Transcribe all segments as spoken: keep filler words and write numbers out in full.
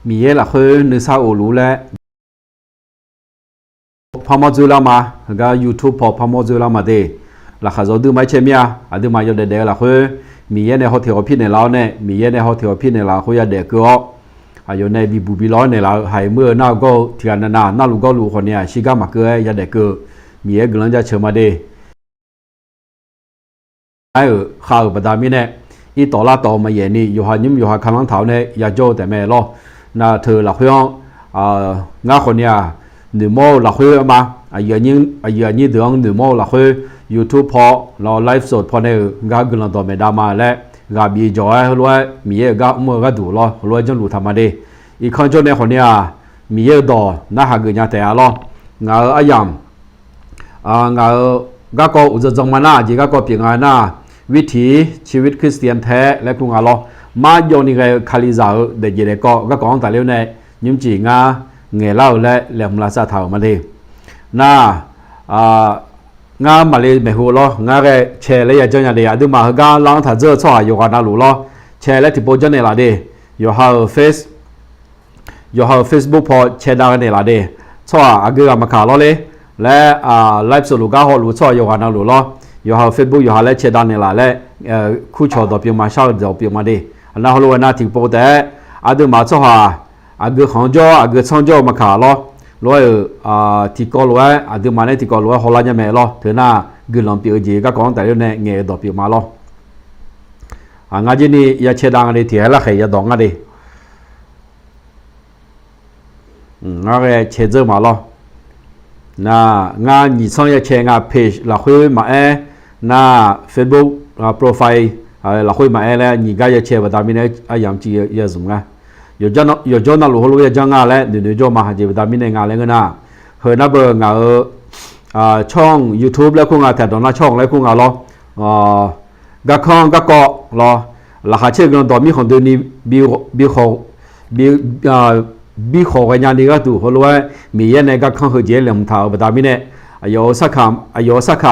Miqyaer lafkhoer nuisar of luf-ur laer parmawr dzoerlar ma. Heugar YouTube paw parmawr dzoerlar ma de. Laqkhaq zawq duima-aer caer mir-a. Aqduimaf yawdaef daef-eu lafkhoer Miqyaer nae haw teq haw pir naeqlaf-awr nae, Miqyaer nae haw teq haw pir naeqlaf khoer yadaef keuv-awr, aqyawf nae bibuq bilawr naeqlaf-eu haiq muir-eu nar-eu gawr-eu tiqghaq navnav narluf gawrluf khawf ni-aq shirgar maqkeuv-aer yadaef keuv-eu Miqyaer guiqlanq jaceuq ma de. Aer-euq khav-euq baqda mirnae, irtawf lartawf-eu maqyaef ni yawqha nymr yawqha kalanr taq-awr nae yajawr-eu taef mae lawr. Nar-eu teu lafkhoer-anr, ngar khawf ni-aq, noeqmawr-eu lafkhoer ma, aqyuif aqnyir deuq-anr noeqmawr-eu lafkhoer, YouTube paw, lawr live show paw nae-euq gar guiqlanq dawqmaeq dav ma laer, ghaq bif jawq-aer heulof-aer Miqyaer-euq gar mr-eu gharduq lawr heulof-aer janrluf taq ma de. Irkanr jawr nae khawf ni-aq, Miqyaer-euq dawq narhaq geuf nya taef-a lawr. Ngaq-euq aryamq, ngaq-euq garkawv uqdzan dzan ma nar, aqjeq garkawv pyeuf nga nar, วิถีชีวิตคริสเตียนแท้ laer kur nga lawr. Marjawv ni ghae-eu Kalizaq-euq daefjeq daefkawv garkawv-anr tafler-awr nae, nymrcif ngar ngaeqlar-eu laer laeqhmq lavsav taq-euq ma de. Nar, ngar maqle maeqhu lawr, ngar ghae cae laer yajanr nya de. Aqduimaf heugar lar-anr taq dzeur-eu tsawrhaq yawqghaq navluf lawr, cae laer tiqpov janrnaeq laf de. Yawqha-euq Face yawqha-euq Facebook paw cae dav naeqlaf de. Tsawrhaq aqgeu ghaq maqkaq lawr ler laer, live show luf gar hawluf tsawrhaq yawqghaq navluf lawr, yawqha-euq Facebook yawqha laer cae dav naeqlaf laer, kurcawq dawq pyeuf ma, shar-eu dawq pyeuf ma de. Aqnar heulof-aer nar tiqpov taef-aer, aqduimaf tsawrhaq aqgeu khanq-anr jawr aqgeu tsanr jawr-eu maqkaq lawr, lof-aer-euq tiqkawv lof-aer aqduimaf nae tiqkawv lof-aer hawlar nya mae lawr. Teu nar guiqlanq pyeuf-eu jeq garkawv-anr tafler-awr nae ngaeq-eu dawq pyeuf ma lawr. Ngar jir ni ya cae dav nga de, tiq haer larkhaeq yadawq ngar de. Ngar ghae cae dzeur ma lawr. Nar, ngar nyiq tsanr ya cae nga, page lafkhoer maqaer, nar, Facebook profile lafkhoer maqaer laer nyiq gar ya cae baqda mirnae aryamq civ ya zmq nga. Yawqjawr navluf heulof-aer yajanr nga laer noeqnoeq jawr ma. Aqjeq baqda mirnae nga laer ngeur nar, heu nar beu ngaq-euq tsawrhaq YouTube laer kur nga, taeqdawq nar tsawrhaq laer kur nga lawr. Garkanr garkawv lawr, laqkhaq caer-eu guiqlanq dawq mirkhanq doeni bi, bi, bi khawq ghaenya ni gharduq heulof-aer Miqyaer nae garkanr heujeq-aer laeqhmq taq-euq baqda mirnae, aqyawf-euq sarkaq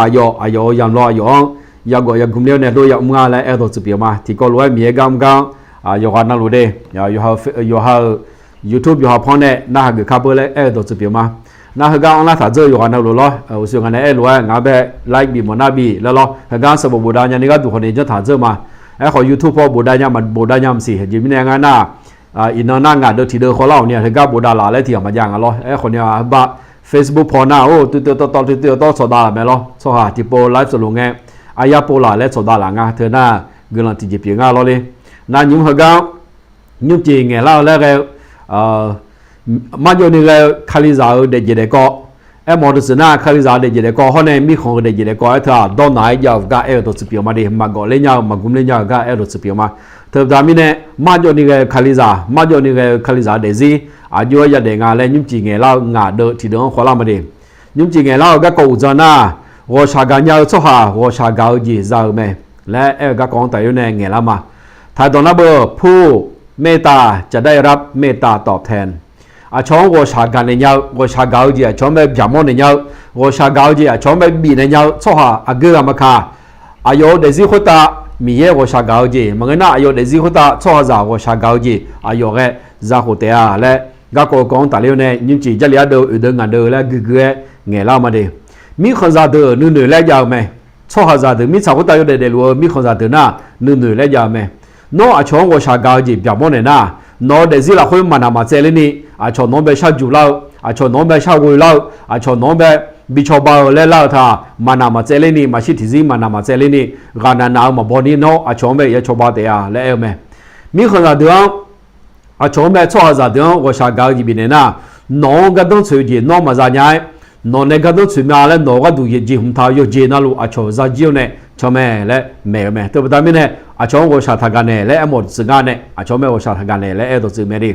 aqyawf, aqyawf-euq yamq lawr aqyawf-anr yagawf yagmr ler-awr nae dov yamr nga laer aer-eu dawqtsuif pyeuf ma. Tiqkawv lof-aer Miqyaer gar mr gar yawqghaq navluf de. Yawqha-euq YouTube yawqha paw-anr nae narhaq geuf kar beu laer aer-eu dawqtsuif pyeuf ma. Nar heugar anrlar taq dzeur-eu yawqghaq navluf lawr, uqshoe ngaq nae aer lof-aer ngaq-anr bae like bif mawf nar bif laer lawr, heugar sanqbof bofdav nya ni gharduq khawf ni janr taq dzeur ma. Aerkhawf YouTube paw bofdav nya maqbofdav nya maqsiq. Aqjeq mirnae ngar nar, iqnan nar ngaq deuv tiq deuv khawvlar-awq ni-aq, heugar bofdav laf laer tiq ghaq maqjav nga lawr. Aerkhawf ni-aq, heubar Facebook paw nar-or, tuivtuiv tawvtawv tuivtuiv tawvtawv tsawqdav laf mae lawr. Tsawrhaq tiqpov live sawqlof ngae, aryar pov laf laer tsawqdav laf nga. Teu nar guiqlanq tiqjeq pyeuf nga lawr le. Nar nymr heugar nymrcif ngaeqlar-eu laer ghae-eu, marjawv ni ghae-eu Kalizaq-euq daefjeq daefkawv, aermawf-eu deuq tsuif nar Kalizaq-euq daefjeq daefkawv hawr nae mirkhanq-euq daefjeq daefkawv aer teu-aq, dawrnaq-aer jav-euq gar aer-eu dawqtsuif pyeuf ma de. Maqgawf ler nya-eu maqgmr ler nya-euq gar aer-eu dawqtsuif pyeuf ma. Teubaqda mirnae, marjawv ni ghae-eu Kalizaq, marjawv ni ghae-eu Kalizaq-euq daefzir aqjox-aer yadaef nga laer nymrcif ngaeqlar-eu ngaq deuv tiq deuv-anr khawvlar ma de. Nymrcif ngaeqlar-eu garkawv uqdzan nar, ghawqshaq gaqnya-eu tsawrhaq ghawqshaq gaq-eu jeq za-eu mae laer aer-eu garkawv-anr tafler nae ngaeqlar ma. Taqdawq nar beu, ผู้เมตตาจะได้รับเมตตาตอบแทน Aqcawq-anr ghawqshaq gaqnaeq nya-eu, ghawqshaq gaq-eu jeq aqcawq-anr bae byaqmawr naeq nya-eu, ghawqshaq gaq-eu jeq aqcawq-anr bae bifnaeq nya-eu tsawrhaq aqgeu ghaq maqkaq, aqyawf-euq daefzir khoertav Miqyaer ghawqshaq gaq-eu jeq maqngeur nar, aqyawf daefzir khoertav tsawrhaqzaq ghawqshaq gaq-eu jeq aqyawf ghae za khof taef-a laer, garkawv-eu kawv-anr tafler-awr nae nymrcif Jarlif ardeuv oeq deuv ngaq deuv laer guiqguiq-aer ngaeqlar-eu ma de. Mirkhanqzaq deuq nuinoeq laer jav-eu mae. Tsawrhaqzaq deuq mirtsaq khoertav yawdaef daefluf-eu mirkhanqzaq deuq nar, nuinoeq laer jav-eu mae. Nawr aqcawq-anr ghawqshaq gaq-eu jeq byaqmawr naeq nar, nawq-euq daefzir lafkhoer maqnaq maqtsaev lerni, aqcawq nawq-anr bae sharjuq lar-eu, aqcawq nawq-anr bae sharghoe lar-eu, aqcawq nawq-anr bae bi cawba-eu laer lar-eu taq, maqnaq maqtsaev lerni, maqshir tiqzir maqnaq maqtsaev lerni, ghaqnaq naq-eu maqbaw ni nawr aqcawq-anr bae ya cawba taef-a laer aer-eu mae. Mirkhanqzaq deuq-anr aqcawq-anr bae tsawrhaqzaq deuq-anr ghawqshaq gaq-eu jeq bifnaeq nar, nawq-anr gardanr tsoeq-eu jeq nawr maqza nya-aer, nawq nae gardanr tsoeq ma laer nawq-eu gharduq jeq hmq taq-eu yawqjeq navluf aqcawq zajir-awr nae can mae laer maeq-eu mae. Teubaqda mirnae, aqcawq-anr ghawqshaq taqgaq naeq laer aermawf-eu deuq tsuif ngar nae, aqcawq-anr bae ghawqshaq taqgaq naeq laer aer-eu dawqtsuif mae de.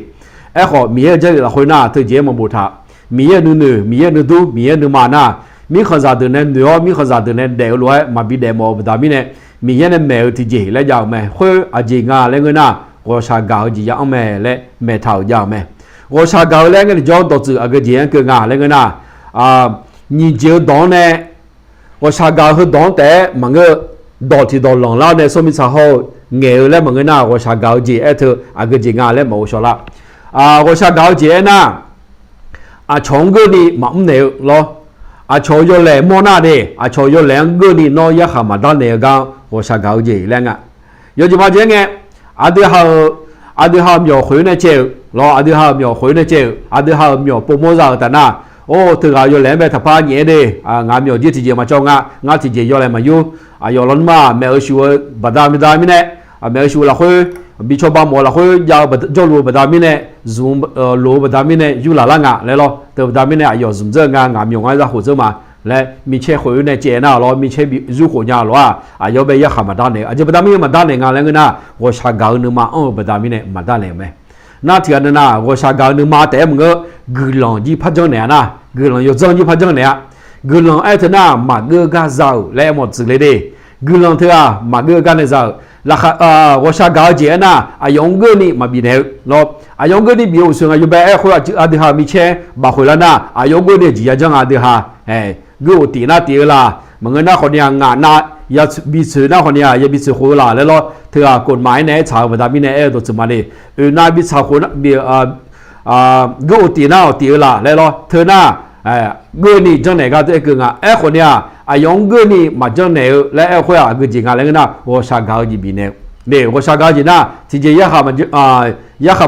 Aerkhawf, Miqyaer-euq Jarlif lafkhoer nar teujeq-aer maqboftaq. Miqyaer-euq nuinoeq, Miqyaer-euq nuidur, Miqyaer-euq nuima nar, mirkhanqzaq deuq nae noeq-awr mirkhanqzaq deuq nae daef-eu lof-aer maqbi daef mawf-eu baqda mirnae, Miqyaer nae maeq-eu tiqjeq laer jav-euq mae. Khoer aqjeq nga laer ngeur nar, ghawqshaq gaq-eu jeq ya anr mae laer maeqtaq-euq jav-euq mae. Ghawqshaq gaq-eu laer ngae tiqjawr dawqtsuif aqgeu jeq-anr keuv nga laer ngeur nar, nyiq jeq-eu dawq-anr nae ghawqshaq gaq-eu heudawq-anr taef-aer maqngeur-eu, dawq tiqdawq lanqlar-awr nae smrmir tsaq hawr-eu ngaeq-eu laer maqngeur nar, ghawqshaq gaq-eu jeq aer teu aqgeu jeq nga laer maqghov shawr lar. Ghawqshaq gaq-eu jeq aernar, aqcawq-anr geurni maqmr naeq-eu lawr. Aqcawq-euq yawlaeq mawr nar de, aqcawq-euq yawlaeq-anr geurni nawr yarkhaq maqdar naeq-eu gar-anr ghawqshaq gaq-eu jeq laer nga. Yawjeq ma jeq-aer ngae, aqdui ha-euq, aqdui ha-euq myawq khoeq-eu nae caev-euq lawr, aqdui ha-euq myawq khoeq-eu nae caev-euq, aqdui ha-euq myawq povmawr za-euq taf nar, or, teughaq yawlaeq-anr bae taqpar nyaef-aer de, ngaq myawq jir tiqjeq maqcawv nga, ngar tiqjeq yawlaeq maqyur, aqyawf lawnmr-aq maeq-eu shuq-eu baqda mida mirnae, maeq-eu shuq lafkhoer, bi cawba mawf-eu lafkhoer jav-eu jawrluf-eu baqda mirnae, zmq loq-eu baqda mirnae yurlaq lar nga laer lawr. Teu baqda mirnae aqyawf zmq dzeur nga, ngaq myawq ngar za khof dzeur ma laer micaer khoeq-eu nae caev nar lawr, micaer bi yur khof nya lof-aq, aqyawf bae yarkhaq maqdar naeq-eu, aqjeq baqda mirnae maqdar naeq nga laer ngeur nar, ghawqshaq gaq-eu nuima anr-eu baqda mirnae maqdar naeq-eu mae. Nar tiqghaq nana ghawqshaq gaq-eu nuima taef-aer maqngeur, guiqlanq jir par janrnaeq-a nar, guiqlanq yawdzanr jir par janrnaeq-a. Guiqlanq aer teu nar maqgeur gar za-euq laer aermawf tsuif le de. Guiqlanq teughaq maqgeur gar nae za-euq. Laqkhaq, ghawqshaq gaq-eu jeq aernar, aqyawf-anr geurni maqbif naeq-eu lawr. Aqyawf-anr geurni bif-eu uqshoe nga yawbae aer khoer aqdui ha micaer bafkhoeq lar nar, aqyawf-anr geurni jeq ya janr nga aqdui ha. Geur of tif nar tif-eu laq, maqngeur nar khawf ni-aq ngaq nav ya bi tsoeq nar khawf ni-aq ya bi tsoeq khof-eu laq laer lawr. Teughaq kofmaf-aer nae aertsaq-eu baqda mirnae aer-eu dawqtsuif ma de. Oeq nav bi tsaq khof, geur of tif nar of tif-eu laq laer lawr. Teu nar, geurni janrnaeq gar teu aer keuv nga. Aerkhawf ni-aq aqyawf-anr geurni maqjanrnaeq-eu laer aer-eu khoer-aq aqgeu jeq nga laer ngeur nar, ghawqshaq gaq-eu jeq bifnaeq-eu. Ghawqshaq gaq-eu jeq nar tiqjeq yarkhaq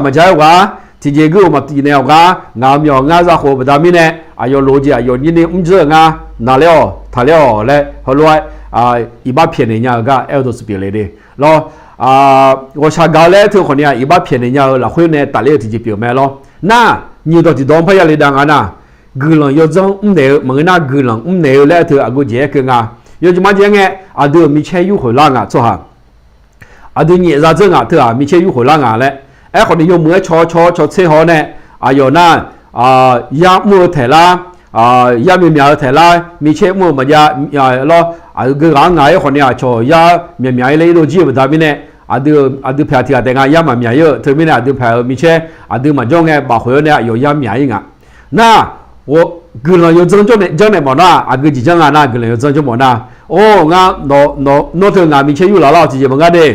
maqja-aer ghaq-a, tiqjeq geur of maqbifnaeq-awq gar, ngaq-euq myawq ngar za khof-eu baqda mirnae, aqyawf loq-eu jeq aqyawf nyirni mr dzeur-eu ngar, naqler-awq taqler-awq laer heulof-aer iqbax pyaeqnaeq nya-eu gar aer-eu dawqtsuif pyeuf le de lawr. Ghawqshaq gaq-eu laer aer teu khawf ni-aq iqbax pyaeqnaeq nya-eu lafkhoer nae tafler-eu tiqjeq pyeuf-eu mae lawr. Nar, nyiq dawq tiqdawq-anr parya le dav nga nar, guiqlanq yawdzanr mrnaeq-eu maqngeur nar guiqlanq mrnaeq-eu laer aer teu aqgeu jeq aer keuv nga. Yawjeq ma jeq-aer ngae, aqdui-euq micaer yur khoeq lar ngaq tsawrhaq, aqdui nyaef za dzeur ngaq teughaq micaer yur khoeq lar ngaq laer aerkhawf ni yawmuiq-aer caw caw caw tser haw-awr nae, aqyawf nar, yar mr-eu taeq lar, yar myaqmyaq-eu taeq lar, micaer mr-eu maqjav lawr. Aqgeu ghaq-anr ngaq-aer khawf ni aqcawq yar myaqmyaq-ir laer irdov jir-eu baqda mirnae, aqdui pyaeq tiq ghaq taef nga yar maqmyaq-ir-eu teumirnae aqdui pyaeq-euq micaer aqdui maqjawr ngae bafkhoeq-awr nae aqyawf yar myaq-ir nga. Nar, guiqlanq yawdzanr janrnaeq mawf nar aqgeu jeq janr nga nar guiqlanq yawdzanr janr mawf nar, or ngar, nawr teu ngaq micaer yur laf lar-awq tiqjeq maqngar de.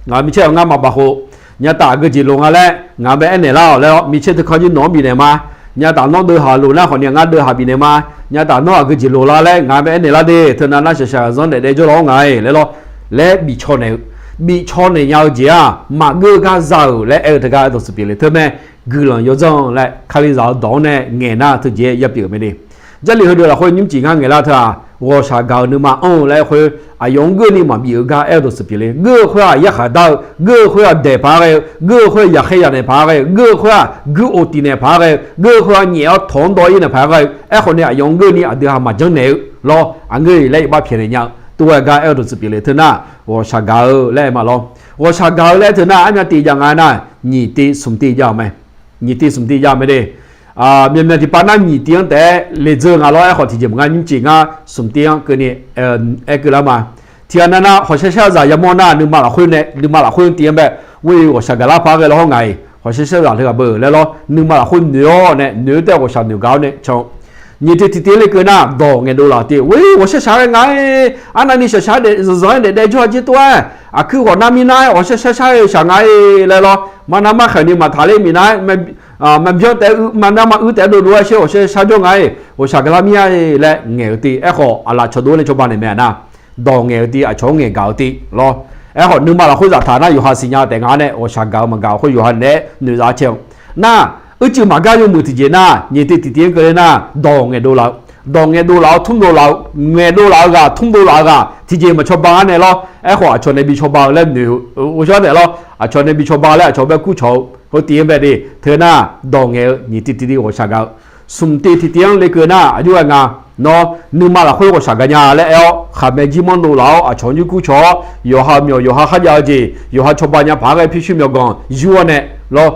Ngaq micaer-awq ngar maqbafkhof, nyataf aqgeu jeq loq nga laer ngaq bae aernaeq lar-awq laer-awr micaer teu kanr jir nawq-anr bifnaeq ma. Nyataf nawr deuv haq loq nar khawf ni ngar deuv haq bifnaeq ma. Nyataf nawr aqgeu jeq loq lar laer ngaq bae aernaeq lar de. Teu nav nar shaqshaq zanr daef daef jawrlawr-awr ngaq-iq laer lawr, laer bifcaw naeq-eu, bifcaw naeq nya-eu jeq-aq maqgeur gar za-euq laer aer-eu teugar aer dawqtsuif pyeuf le teu mae. Guiqlanq yawdzanr laer kalizaq-eu dawq-anr nae ngaeq nar teujeq-aer ya pyeuf-euq mae de. Jarlif heudeuq lafkhoer nymrcif ngar ngaeq lar teu-aq, ghawqshaq gaq-eu nuima anr-eu laer aer khoer, aqyawf-anr geurni maqbif-eu gar aer-eu dawqtsuif pyeuf le. Geur-eu khoer-aq yarkhaq dar-eu, geur-eu khoer-aq daeq paq-aer ghae-eu, geur-eu khoer-aq yaqkhaer yanaeq paq-aer ghae-eu, geur-eu khoer-aq gui of tif naeq paq-aer ghae-eu, geur-eu khoer-aq nyaef-awr tawq-anr dawv-ir naeq paq-aer ghae-eu, aerkhawf ni aqyawf-anr geurni aqdui ha maqjanr naeq-eu lawr, aqngeur-iq laer iqbax pyaeqnaeq nya-eu tov-aer gar aer-eu dawqtsuif pyeuf le teu nar, ghawqshaq gaq-eu laer aer ma lawr. Ghawqshaq gaq-eu laer aer teu nar armyav tiv jav nga nar, nyiq tiv smq tiv jav-euq mae. Nyiq tiv smq tiv jav mae de. Myaqmyaq tiqpav nar nyiq tiv-anr taef-aer le dzeur nga lawr, aerkhawf tiqjeq maqngar nymrcif ngar smq tiv-anr keuvni aer keuv lar ma. Tiqghaq nav nar hawqshar sharzaq yamawr nar nuima lafkhoer nae nuima lafkhoer tiv-anr bae, ghawqshaq gaqlar paq-aer ghae lawr hawr ngaq-iq hawqshar sharzaq le ghaq beu laer lawr, nuima lafkhoer noeq-awr nae noeq-eu taef ghawqshaq noeq gaq-awr nae can-eu. Nyiq tiv tiqtiv-anr le keuv nar dawq ngaeqdov laf-eu tiv, ghawqshar shaq-aer nga-aer, arnavni shaqshaq-aer zaqzaq-aer daef daef jawr-a jir tov-aer, aqkuir ghawq nar mir nar-aer ghawqshar shar shar-aer shaq nga-aer laer lawr, maqnav markhaeq ni maqtaq ler minav-aer, maqbyan taef-aer maqnav maruir taef-aer dovdov-aer sher ghawqshar shar jawr nga-aer ghawqshaq gaqlar mir-a laer ngaeq-eu tiv, aerkhawf aqlaf cawqdov nae cawba naeq mae-a nar, dawq ngaeq-eu tiv, aqcawq-anr ngaeqgaq-eu tiv lawr. Aerkhawf nuima lafkhoer zaftaq nar yawqha siqnya-eu taef nga nae ghawqshaq gaq-eu maqgaq khoer yawqha naeq-aer noeqzaf cae-eu nar, uicuiv maqgar yawmuiq tiqjeq nar nyiq tiv tiqtiv-anr keuvle nar dawq ngaeqdov laf-eu, dawq ngaeqdov laf-eu tmrdov laf-eu, ngaeqdov laf-eu ghaq tmrdov laf-eu ghaq tiqjeq maqcawba-anr nae lawr. Aerkhawf aqcawq nae bi cawba-eu laer noeq-eu ghovshaw taef lawr, aqcawq nae bi cawba laer aqcawq bae kurcawq-eu khoer tiv-anr bae de teu nar dawq ngaeq-eu nyiq tiv tiqtiv ghawqshaq gaq-eu. Smq tiv tiqtiv-anr le keuv nar aqjox ghae nga. Nawr nuima lafkhoer ghawqshaq gaq nya laer aer-awr khaqmae jir manr dov laf-awr aqcawq-anr jir kurcawq-awr yawqha myawq yawqha kharjav-eu jeq yawqha cawba nya paq-aer ghae pyurshuir myawqganq yur-awr nae lawr,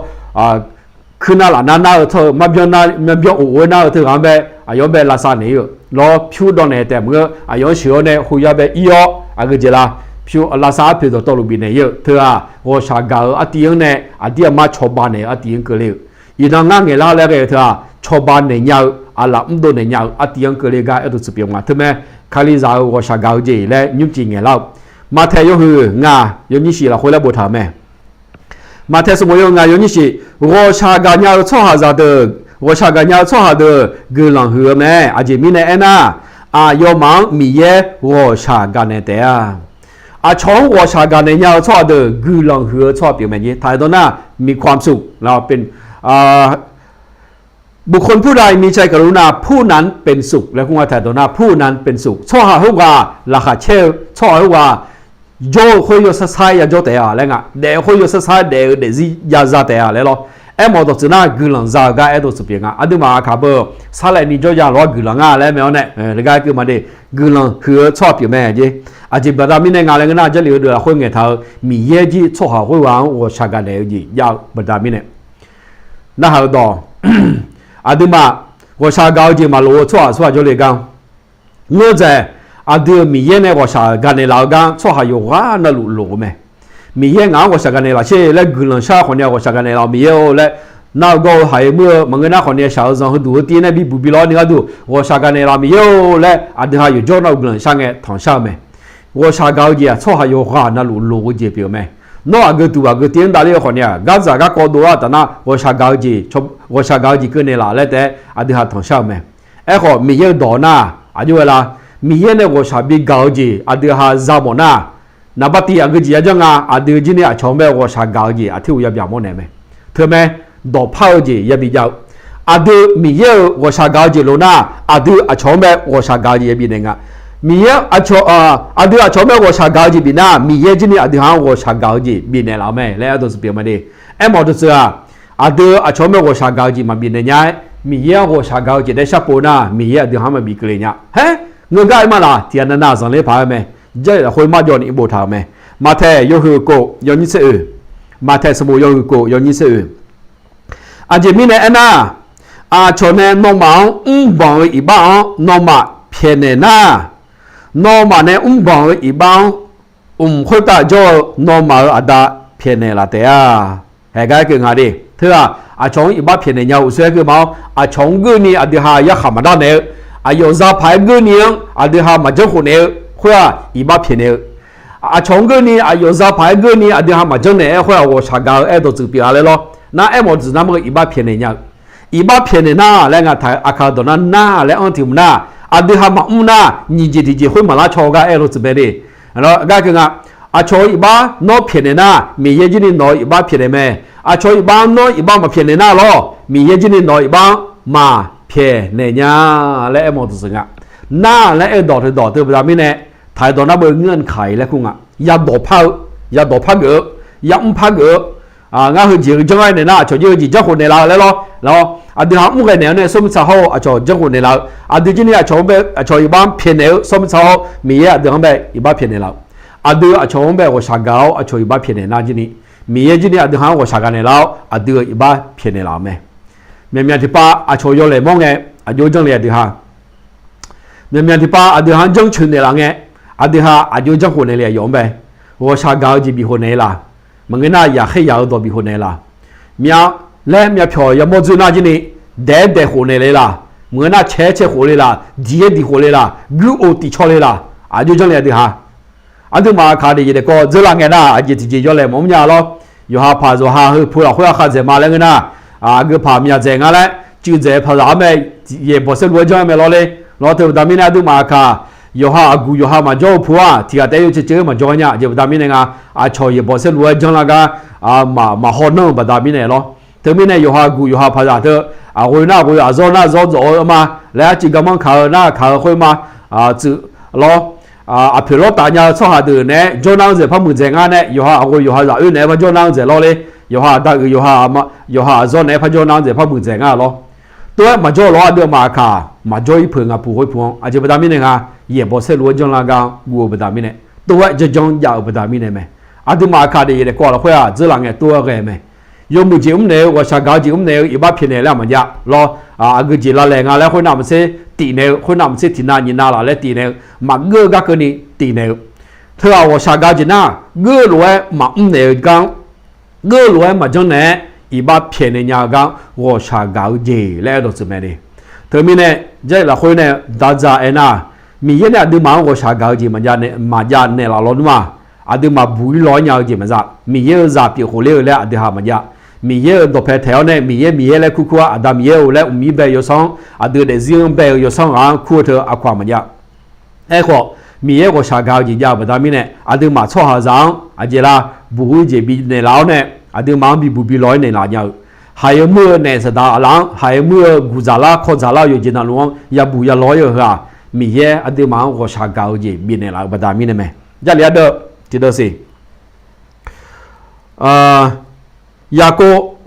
kuirnav lafnav nar-eu tawr-eu maqbyan of of-aer nar-eu teughaq-anr bae aqyawf-anr bae lavsav naeq-ir-eu lawr, pyur dawv naeq taef maqngeur aqyawf-anr sheuq-awr nae khoyar bae ir-awr aqgeu jeq la, pyur lavsav arpoeq dawqtawvluf bifnaeq-ir-eu teu-aq ghawqshaq gaq-eu artiv-anr nae aqdir aqmar cawba naeq-eu artiv-anr keuvle-eu. Iqnan ngar ngaeqlar laer ghae-eu teu-aq cawba naeq nya-eu aqlaf mrdov naeq nya-eu artiv-anr keuvle gar aer dawqtsuif pyeuf ma. Teumae kalizaq-eu ghawqshaq gaq-eu jeq laer nymrcif ngaeqlar-eu. Maqtaeq yawhuiq ngaq yawnyir shif lafkhoer laer boftaq-euq mae. Maqtaeq smq yawnyir shiq, ghawqshaq gaqnya-eu tsawrhaqzaq deuq, ghawqshaq gaqnya-eu tsawrhaq deuq guiqlanq huiq-eu mae. Aqjeq mirnae aernar, aqyawfmaf-anr Miqyaer ghawqshaq gaqnaeq taef-a. Aqcawq-anr ghawqshaq gaqnaeq nya-eu tsawrhaq deuq guiqlanq huiq-eu tsawrhaq pyeuf mae. Jeq taq-aer dawr nar, มีความสุข บุคคลผู้ใดมีใจกรุณา ผู้นั้นเป็นสุข laer kur nga. Taq-aer dawr nar, ผู้นั้นเป็นสุข tsawrhaq khoerghaq laqkhaq caer-eu, tsawrhaq khoerghaq jawr-eu khoer yawsar sar-aer yajawr taef-a laer nga. Daef-eu khoer yawsar sar-aer daef-eu daefzir jaza taef-a laer lawr. Aermawf dawqtsuif nar, guiqlanq za-eu gar aerdawq tsuif pyeuf nga. Aqduimaf aqkaq beu sarlaevni jawrya lof-aer guiqlanq nga laer mae-awr nae, laqkhaq keuv maqde, guiqlanq huiq-eu tsawrhaq pyeuf mae jeq. Aqjeq baqda mirnae nga laer ngeur nar, Jarlif heudeuq lafkhoer ngaeqtaq-eu Miqyaer jir tsawrhaq khoerghaq-anr ghawqshaq gaqnaeq-eu jeq jav-eu baqda mirnae, narhaq-eu dawq, aqduimaf ghawqshaq gaq-eu jeq maqloq-eu tsawrhaq tsawrhaq jawrle gar ngeur dzaeq, aqdui-euq Miqyaer nae ghawqshaq gaqnaeq laf-eu gar tsawrhaq yawqghaq navluf loq-eu mae. Miqyaer ngaq-anr ghawqshaq gaqnaeq laf sher laer guiqlanq shar khawf ni-a, ghawqshaq gaqnaeq laf-eu Miqyaer-or laer, nar-eu gawr-eu haq-aer muir-eu maqngeur nar khawf ni-a, shaq-eu zanq heudeuq heu tir-aer nae bi buq bi lawr ni gharduq ghawqshaq gaqnaeq laf Miqyaer-or laer aqdui ha yawqjawr nar-eu guiqlanq shar ngae tanq shar-eu mae. Ghawqshaq gaq-eu jeq-aq, tsawrhaq yawqghaq navluf loq-eu jeq pyeuf-eu mae. Nawr aqgeu duq aqgeu tir-anr davler-eu khawf ni-a, gardzaq garkawv dov-awr taf nar, ghawqshaq gaq-eu jeq, ghawqshaq gaq-eu jeq keuvnaeq laf laer taef-aer aqdui ha tanq shar-eu mae. Aerkhawf, Miqyaer-euq dawq nar, aqjox-aer la, Miqyaer nae ghawqshaq bi gaq-eu jeq aqdui ha za mawf nar, naqbar tiv aqgeu jeq yajanr nga. Aqdui jir ni aqcawq-anr bae ghawqshaq gaq-eu jeq aqtir uq yabyaq mawrnaeq mae. Teumae, dawqpar-eu jeq yabi jav-eu, aqdui Miqyaer-euq ghawqshaq gaq-eu jeq lof nar, aqdui aqcawq-anr bae ghawqshaq gaq-eu jeq yabi naeq nga. Miqyaer aqcawq, aqdui aqcawq-anr bae ghawqshaq gaq-eu jeq bif nar, Miqyaer jir ni aqdui ha-anr ghawqshaq gaq-eu jeq bifnaeq laf-eu mae laer aerdawq tsuif pyeuf ma de. Aermawf dawqtsuif-aq, aqdui aqcawq-anr bae ghawqshaq gaq-eu jeq maqbif naeq nya-aer, Miqyaer-anr ghawqshaq gaq-eu jeq daef sharpov nar, Miqyaer aqdui ha-anr maqbif keuvle nya. Haer, ngeur gar-aer ma laf, tiqghaq navnav zanqler paq-aer mae. Jarlif lafkhoer marjawv ni boftaq-euq mae. Maqtaeq yawhuiq kof yawnyir tser oeq, Maqtaeq sanqbof yawhuiq kof yawnyir tser oeq. Aqjeq mirnae aernar, aqcawq nae nawmaf-anr mrbanq-eu iqbax-anr nawmaf pyaeqnaeq nar, nawmaf nae mrbanq-eu iqbax-anr mq khoertav jawr-eu nawmaf-euq Aqda pyaeqnaeq laf taef-a. Haeq gar aer keuv nga de. Teu-aq, aqcawq-anr iqbax pyaeqnaeq nya-eu uqshoe aer keuv ma-awr, aqcawq-anr geurni aqdui ha yarkhaq maqdar naeq-eu, aqyawf za paq-aer geurni-anr aqdui ha maqjanr khof naeq-eu khoer-aq, iqbax pyaeqnaeq-eu. Aqcawq-anr geurni aqyawf za paq-aer geurni aqdui ha maqjanr naeq-aer khoer-aq, ghawqshaq gaq-eu aerdawq tsuif pyeuf-a laer lawr. Nar aermawf dawqtsuif nar maqngeur iqbax pyaeqnaeq nya-eu. Iqbax pyaeqnaeq nar laer ngaq taq-eu aqkaq dawq nar, nar laer anr tiq mq nar, aqdui ha maqmr nar, nyiq jeq tiq jeq khoer maqlar caw gar aer-eu dawqtsuif mae de. Gar keuv nga, aqcawq-eu iqbax nawr pyaeqnaeq nar, Miqyaer jir ni nawq-eu iqbax pyaeqnaeq mae. Aqcawq-eu iqbax nawr iqbax maqpyaeqnaeq nar lawr, Miqyaer jir ni nawq-eu iqbax-anr maqpyaeqnaeq nya laer aermawf dawqtsuif nga. Nar laer aer-eu dawq teudawq teu baqda mirnae, taq-eu dawq nar beu ngeur-anr kaq-iq laer kur nga. Yadawq par-eu, yadawq par geuf-eu, yamr par geuf-eu, ngar heujeq-eu janr-aer naeq nar aqcawq jir heujeq janr khof naeqlaf-eu laer lawr. Lawr, aqdui ha mr ghae naeq-awr nae sawr mirtsaq hawr-eu aqcawq janr khof naeqlaf-eu, aqdui jir ni aqcawq-anr bae, aqcawq iqbax-anr pyaeqnaeq-eu sawr mirtsaq hawr-eu Miqyaer aqdui-anr bae iqbax pyaeqnaeq laf-eu, aqdui aqcawq-anr bae ghawqshaq gaq-awr aqcawq iqbax pyaeqnaeq nar jir ni, Miqyaer jir ni aqdui ha-anr ghawqshaq gaq naeqlaf-awr aqdui-euq iqbax pyaeqnaeq laf-euq mae. Myaqmyaq tiqpav aqcawq yawlaeq mawr ngae, aqjox janr le aqdui ha. Myaqmyaq tiqpav aqdui ha-anr janr coeq naeqlaf ngae, aqdui ha aqjox janr khof naeq le aqyawf-anr bae ghawqshaq gaq-eu jeq bifkhof naeq-eu laf. Maqngeur nar yaqkhaer yaq-eu dawq bifkhof naeq-eu laf. Myav laer myavpyawq yamawr dzoer nar jir ni, daeq-aer daeq khof naeq le laf. Maqngeur nar cae-aer cae khof le laf, diq-aer diq khof le laf, guir of tiq caw le laf. Aqjox janr le aqdui ha. Aqduimaf kaq daef yaeq daef kawv dzeurlar ngae nar, aqjeq tiqjeq yawlaeq mawf mr nya lawr. Yawqha paq yawqha heu pu lafkhoer-aq khar dzaeq ma laer ngeur nar, aqgeu paq myaq dzaeq nga laer cuiv dzaeq-eu paqzaq-anr mae, yaeqbawq saerlu-aer janr-aer mae lawr le. Lawr teu baqda mirnae aqduimaf kaq, yawqha aqguq yawqha maqjawr-eu pu-aq tiqghaq taef-aer yawceuq ceuq-aer maqjawr nya. Aqjeq baqda mirnae nga, aqcawq yaeqbawq saerlu-aer janrlar gar maqhaw nanr-eu baqda mirnae lawr. Teumirnae yawqha aqguq yawqha paqzaq teu, aqghoe nar aqghoe, aqzawr nar aqzawr dzawq-eu ma laer arcuiv garmanr kaq-eu nar kaq-eu khoer ma, tsuif lawr. Aqpoeq lawrtaf nya-eu tsawrhaq deuq naeq-aer jawrnar-anr dzaeq par muiqdzaeq ngar nae, yawqha aqghoe yawqha zaq oer naeq-aer par jawrnar-anr dzaeq lawr le. Yawqha aqda uiq yawqha aqzawr naeq-aer par jawrnar-anr dzaeq par muiqdzaeq ngar lawr. Tov-aer maqjawr lawr aqduimaf aqkaq maqjawr-ir peuq ngaq puq khoer puq-anr. Aqjeq baqda mirnae nga, yaeqbawq saerlu-aer janrlar gar guv-eu baqda mirnae, tov-aer janrjanr jav-eu baqda mirnae mae. Aqduimaf aqkaq daef yaeq daef kawv lafkhoer-aq dzeurlaf ngae tov-aer ghae mae. Yawmuiq jeq mr naeq-eu, ghawqshaq gaq-eu jeq mr naeq-eu, iqbax pyaeqnaeq laer maqjav lawr. Aqgeu jeq lavlaeq nga laer khoernav maqtser tif naeq-eu, khoernav maqtser tiqnav nyiqnav laf laer tif naeq-eu, maqgeur-eu gar keuvni tif naeq-eu. Teu-aq ghawqshaq gaq-eu jeq nar, geur lof-aer maqmr naeq-eu gar-anr, geur lof-aer maqjanr naeq-aer iqbax pyaeqnaeq nya-eu gar-anr ghawqshaq gaq-eu jeq laer aer dawqtsuif mae de. Teumirnae, Jarlif lafkhoer nae dardzaq aernar, Miqyaer nae aqduimaf-anr ghawqshaq gaq-eu jeq maqjav naeqlaf lawnmr-aq, aqduimaf buq-ir law-aer nya-eu jeq maqza. Miqyaer-euq zaq pyeuf khof ler-eu laer aqdui ha maqjav. Miqyaer-euq dawqpae taeq-awr nae Miqyaer, Miqyaer laer kurkur-awr, Aqda Miqyaer-or laer uqmir bae-eu yawsanr-anr, aqdui daefzir-anr bae-eu yawsanr ghaq-anr kur-eu teu aqkawq-aq maqjav. Aerkhawf, Miqyaer ghawqshaq gaq-eu jeq jav-eu baqda mirnae, aqduimaf tsawrhaqzaq-anr aqjeq la buq-ir jeq bifnaeq laf-awr nae, aqduimaf-anr bi buq bi law-aer naeq laf nya-eu, haiq-eu muir-eu naef saqdaq laf-anr, haiq-eu muir-eu guq dzaqlar kawv dzaqlar-eu yawqjeq navluf-anr yabuq yalaw-aer-eu heu-aq, Miqyaer aqduimaf-anr ghawqshaq gaq-eu jeq bifnaeq laf-eu baqda mirnae mae. Jarlif ardeuv tiqdeuv siq. Yaqkov